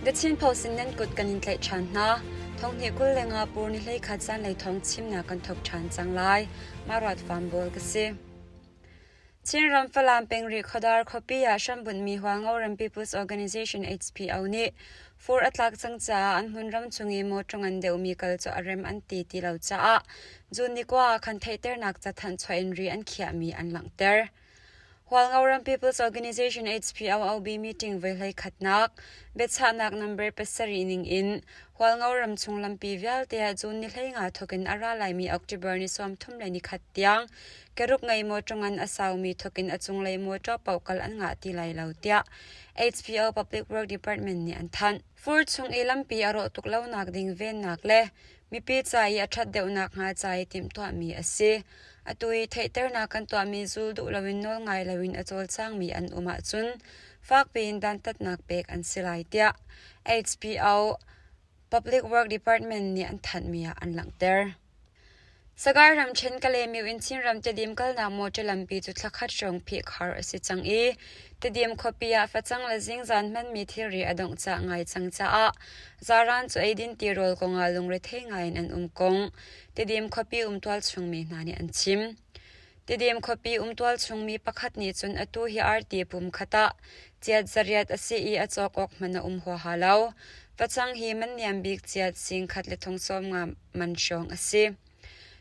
The Chin Post in nan kut kan in tlaih ṭhan hna. Thonghnih 25 pur ni 11 zanlei thawng chimnak kan thawk ṭhan cang lai. Maruat Fambawl ka si. Chinram Falam peng Rihkhawdar khuapi ah hrambunhmi Hualngoram People's Organization HPO nih fur a tlak cang caah an hmunram chung i mawṭaw ngan deuhmi kal cu a rem an ti ti lo caah June ni kua ah khan theihternak cathanh chuah in ri an khiahmi an langhter. Hualngoram People's Organization HPOOB meeting voi hleikhatnak biachahnak number pasarih ning in Hualngoram chung lampi vialte ah June ni 15 thawk in a ra laimi October ni 31 tiang keruk ngei mawṭaw ngan a saumi thawk in a cunglei mawṭaw paoh kal an ngah ti lai lo tiah HPO Public Work Department nih an thanh. Fur chung i lampi a rawh tuk lonak ding vennak le mipi ca i a ṭhat deuhnak hnga ca i timhtuahmi a si. Atu i theihternak kan tuahmi zul duh loin nawl ngai loin a cawlcangmi an um ahcun fakpi in dantatnak pek an si lai tiah HPO Public Work Department nih an thanhmi ah an langhter. Sagaing ramṭhen Kalaymyo in Chinram Tedim kalnak mawṭaw lampi cu thla khat hrawng phihkhar a si cang i Tedim khuapi ah facang le zingzan hmanmi thilri a dongh cah ngai cang caah zaran cu eidin tirawl kongah lungrethei ngaiin an um kong Tedim khuapi um tualchung mi hna nih an chim. Tedim khuapi um tualchung mi pakhat nih cun atu hi arti pum khat ah chiat zariat a si i a cawk awk hmanh a um huaha lo. Facang hi man niam bik chiat sing khat le thong sawm nga man hrawng a si.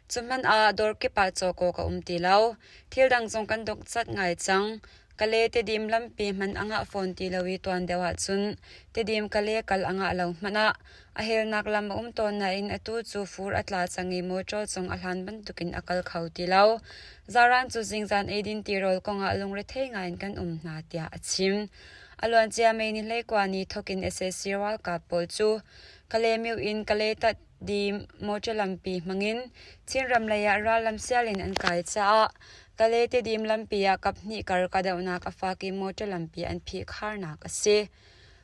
Cu hmanh ah dawr kip ah cawk awk a um ti lo. Thil dang zong kan dongcat ngai cang. Kale Tedim lampi hmanh a ngah fawn ti lo i tuan deuh ahcun Tedim Kale kal a ngah lo hmanh ah a helnak lam a um tawn nain atu cu fur a tla cang i mawṭaw cung a hlan bantukin a kal kho ti lo. Zaran cu zingzan eidin tirawl kongah lungrethei ngaiin kan um hna tiah a chim. A luancia May ni 21 ni thawkin sac ralkap pawl cu Kalaymyo in Kalay Dim mawṭaw lampi hmangin Chinram lei ah rallam sial in an kai caah Kalay Tedim lampi ah kaphnih kar kahdohnak a fak i mawṭaw lampi an phihkharnak a si.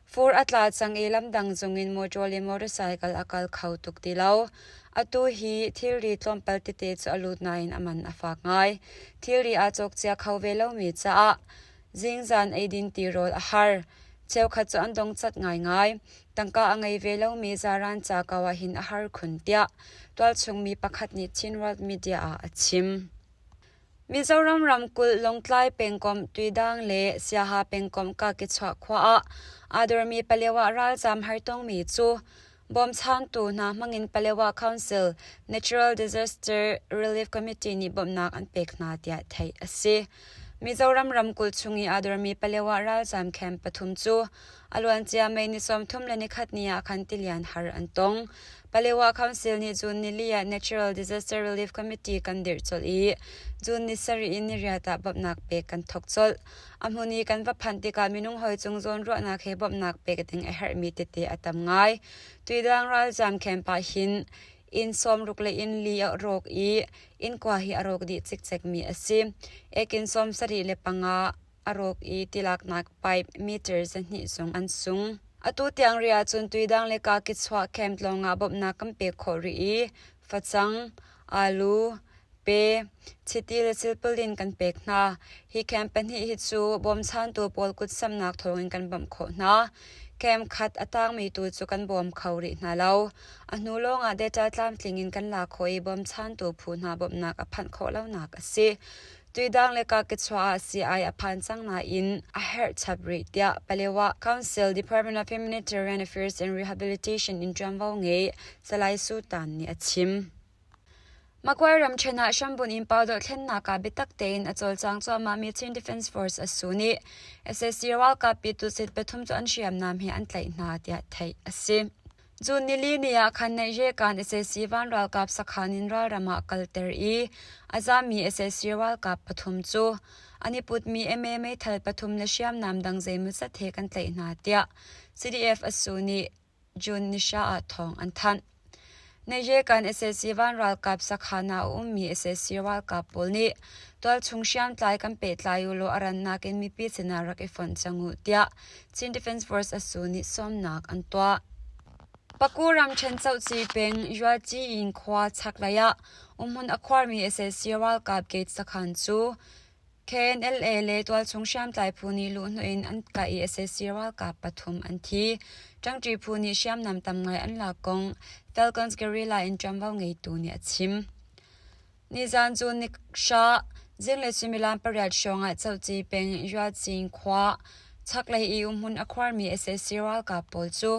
Fur a tla cang i lamdang zongin mawṭaw le motorcycle a kal kho tuk ti lo. Atu hi thilri tlawmpal tete cu a lut nain a man a fak ngai. Thilri aa cawk cia kho ve lomi caah zingzan eidin tirawl a har. Cheukhat cu an dongcat ngaingai. Tangka a ngei ve lomi zaran ca ko ah hin a har khun tiah tualchung mi pakhat nih Chin World Media ah a chim. Mizoram ramkulh Lawngtlai pengkomh Tuidang le Siaha pengkomh Kakichuah khua ah aa dormi Palewa ralzaam hartongmi cu bawmchantu hna hmangin Palewa Council Natural Disaster Relief Committee nih bawmhnak an pek hna tiah theih a si. Mizoram ramkulh chung i aa dormi Palewa ralzaam camp pathum cu a luancia May ni 31 ni ah khan tilian har an tong. Palewa Council nih June nili ah Natural Disaster Relief Committee kan dirh colh i June ni sarih in niriat ah bawmhnak pek kan thawk colh. A hmun i kan va phanh tikah minung hawi cung zawnruahnak he bawmhnak pek ding a herhmi tete a tam ngai. Tuidang ralzaam camp ah hin inn sawmruk le inn li a rawk i inn kua hi a rawk dih cikcekmi a si. Ekin 75 a rawk i tilaknak pipe meter 200 zong an sung. Atu tiang ri ahcun tuidang le kakichuah camp lawngah bawmhnak kan pek khawh rih i facang, alu, pe, chiti le silpalin kan pek hna. Hi camp pahnih hi cu bawmchantu pawl kutsamnak thawngin kan bawmh khawh hna. Camp khat a tangmi tu cu kan bawm kho rih hna lo. A hnu lawngah data tlamtling in kan la khawh i bawmchantu phu hna bawmhnak a phanh khawh lonak a si. Tuidang le Kakichuah ah sii-ai a phan cang nain a herh chap rih tiah Palewa Council Department of Humanitarian Affairs and Rehabilitation in ṭuanvo ngei Salai Su Tan nih a chim. Makuai ramṭhen ah hrambunh in pau dohthlennak ah biatak tein a cawlcang cuahmahmi Chin Defense Force ASU nih sac ralkap pitusit pathum cu an hriamnam he an tlaih hna tiah theih a si. June nili ni ah khan Naihrekan sac van ralkap sakhan in ralram ah kalter i a zaammi sac ralkap pathum cu an i putmi MA meithal pathum le hriamnam dang zeimawzat he kan tlaih hna tiah CDF ASU nih June ni hra ah thawng an thanh. Naihrekan sac van ralkap sakhan ah a ummi sac ralkap pawl nih tualchung hriamtlai kan pehtlai u law a rannak in mipi sinah rak i fonh cang u tiah Chin Defense Force ASU nih sawmnak an tuah. Paku ramṭhen Cohci peng Yuaci-inn khua chaklei ah umhmun a khuarmi sac ralkap gate sakhan cu KNLA le tualchung hriamtlai phu nih luhhnawh in an kah i sac ralkap pathum an thi. Ṭangṭi phu nih hriamnam tam ngai an lak kong Falcons Guerrilla in ṭuanvo ngeitu nih a chim. Nizaan cu Nikhra zinglei suimilam pariat hrawng ah Cohci peng Yuacing khua chaklei i umhmun a khuarmi sac ralkap pawl cu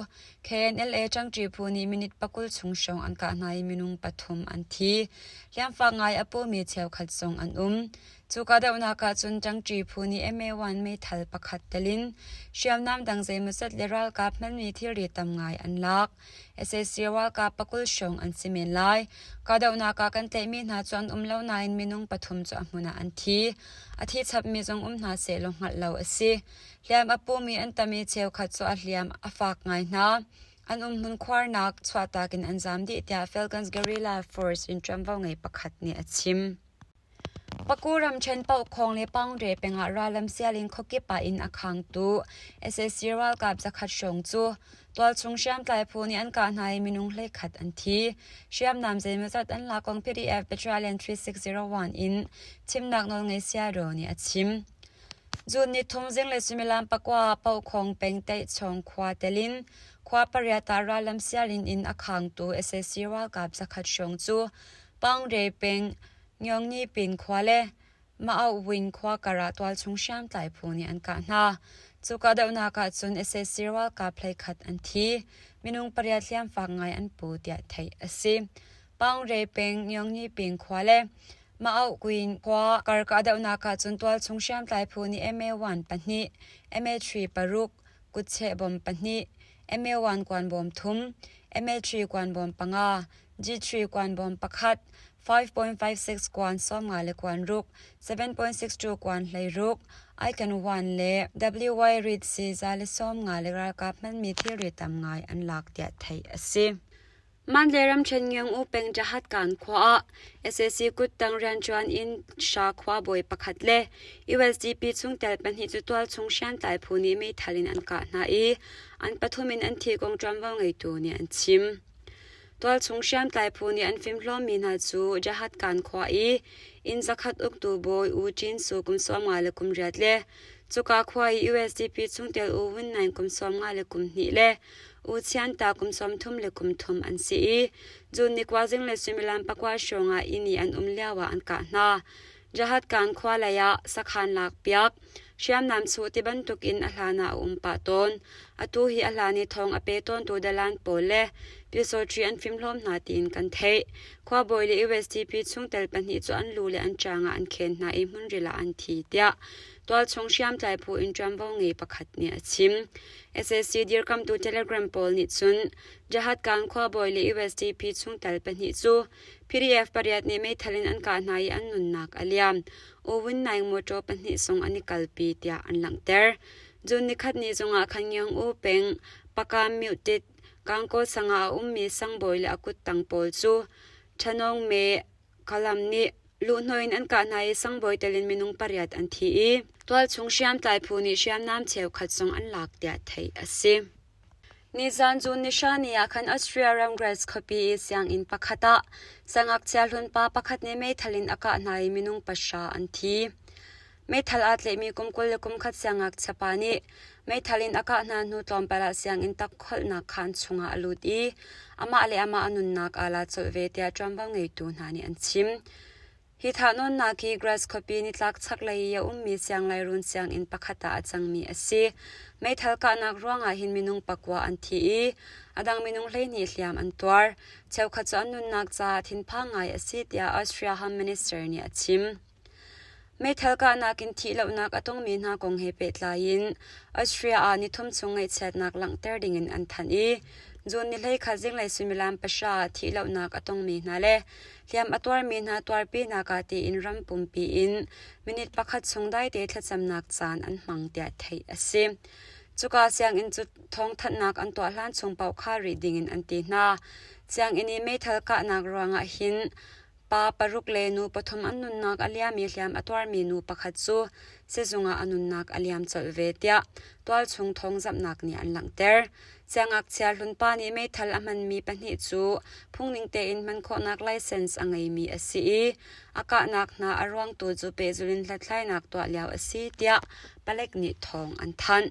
KNLA ṭangṭi phu nih minute pakul chung hrawng an kah hna i minung pathum an thi. Hliamfak ngai a pawmi cheukhat zong an um. Cu kahdohnak ah cun ṭangṭi phu nih MA-1 meithal pakhat tel in hriamnam dang zeimawzat le ralkap hmanmi thilri tam ngai an lak. Sac ralkap pakul hrawng an si men lai. Kahdohnak ah kan tlaihmi hna cu an um lo nain minung pathum cu a hmun ah an thi. A thi chapmi zong um hna sehlaw hngalh lo a si. Hliam a pumi an tam i cheukhat cu a hliam a fak ngai hna. An umhmun khuarnak chuahtak in an zaam dih tiah Falcons Guerrilla Force in ṭuanvo ngei pakhat nih a chim. Paku ramṭhen Paukkhawng le Paungre peng ah rallam sial in khuakip ah inn a khangtu sac ralkap zakhat hrawng cu tualchung hriamtlai phu nih an kah hna i minung 11 an thi. Hriamnam zeimawzat an lak kong PDF Battalion 3601 in chimnak nawlngei Sayadaw nih a chim. June nithum zinglei suimilam pakua ah Paukkhawng peng Teihchawng khua tel in khua pariat ah rallam sial in inn a khangtu sac ralkap zakhat hrawng cu Paungre peng Ngyongnipin khua le Maauwin khua kar ah tualchung hriamtlai phu nih an kah hna. Cu kahdohnak ah cun sac ralkap 11 an thi. Minung pariat hliamfak ngai an pu tiah theih a si. Paungre peng Ngyongnipin khua le Maauwin khua kar kahdohnak ah cun tualchung hriamtlai phu nih MA-1 pahnih, MA-3 paruk, kutcheh bom pahnih, MA-1 kuanbawm thum, MA-3 kuanbawm panga, G3 kuanbawm pakhat, 5.56 kuan 50 le kuan ruk, 7.62 kuan 16, Icon 1 le WY Reed si 150 le ralkap hmanmi thilri tam ngai an lak tiah theih a si. Mandalay ramṭhen Ngiang-U peng Jahat Kan khua ah sac kuttang rianṭuan in Sha khua bawi pakhat le USDP chungtel pahnih cu tualchung hriamtlai phu nih meithal in an kah hna i an pathum in an thi kong ṭuanvo ngeitu nih an chim. Tualchung hriamtlai phu nih an fimhlawmmi hna cu Jahat Kan khua i inn zakhat uktu bawi U Cin Su kum 50 le kum riat le cuka khua i usdp chungtel U Win Naing kum 50 le kum hnih le U Chian Ta kum 30 le kum thum an si i June ni kua zinglei suimilam pakua hrawng ah inn i an um lio ah an kah hna. Jahat Kan khua lei ah sakhan lakpiak, hriamnam chuh ti bantuk in a hlan ah a um pah tawn. Atu hi a hlan i thawng a pe tawntu dalan pawl le pyusawṭhi an fimhlawm hna tiin kan theih. Khuabawi le USDP chungtel pahnih cu an lu le an ṭang ah an khen hna i hmunril ah an thi tiah tualchung hriamtlai phu in ṭuanvo ngei pakhat nih a chim. Sac dirkamtu Telegram pawl nih cun Jahat Kan khuabawi le USDP chungtel pahnih cu PDF pariat nih meithal in an kah hna i an nunnak a liam. U Win Naing mawṭaw pahnih zong an i kalpi tiah an langhter. June nikhat ni zongah khan Ngiang U peng Pakam Myutit Kangkaw sang ah a ummi sangbawi le a kuttang pawl cu Ṭhanawng Me Kalam nih luhhnawh in an kah hna i sangbawi tel in minung pariat an thi i tualchung hriamtlai phu nih hriamnam cheukhat zong an lak tiah theih a si. Nizaan June nihra ni ah khan Austria ram Graz khuapi i sianginn pakhat ah siangngakchia hlun pa pakhat nih meithal in a kah hna i minung pahra an thi. Meithal aa tlaihmi kum 21 siangngakchia pa nih meithal in a kah hna hnu tlawmpal ah sianginn takkholhnak khaan chungah a lut i amah le amah a nunnak aa la colh ve tiah ṭuanvo ngeitu hna nih an chim. Hi thahnawnnak hi Graz khuapi nitlak chaklei i a ummi sianglairuun sianginn pakhat ah a cangmi a si. Meithal kahnak ruangah hin minung pakua an thi i a dang minung 12 hliam an tuar. Cheukhat cu an nunnak caah thinphang ngai a si tiah Austria Home Minister nih a chim. Meithal kahnak in thihlohnak a tongmi hna kong he pehtlai in Austria ah nithum chung ngaihchiatnak langhter dingin an thanh i June ni 11 zinglei suimilam pahra ah thihlohnak a tongmi hna le hliam a tuarmi hna tuarpinak ah tiin ram pumpi in minute pakhat chung daite thlacamnak caan an hmang tiah theih a si. Cuka sianginn cu thawngthanhnak an tuah hlan chung paoh khar rih dingin an ti hna. Sianginn i meithal kahnak ruangah hin. Pa paruk le nu pathum an nunnak a liam i hliam a tuarmi nu pakhat cu sizung ah a nunnak a liam colh ve tiah tualchung thawngzamhnak nih an langhter. Siangngakchia hlunpa nih meithal a hmanmi pahnih cu phungning tein hman khawhnak license a ngeimi a si i a kahnak hna a ruang tu cu pehzulh in hlathlainak tuah lio a si tiah palek nih thawng an thanh.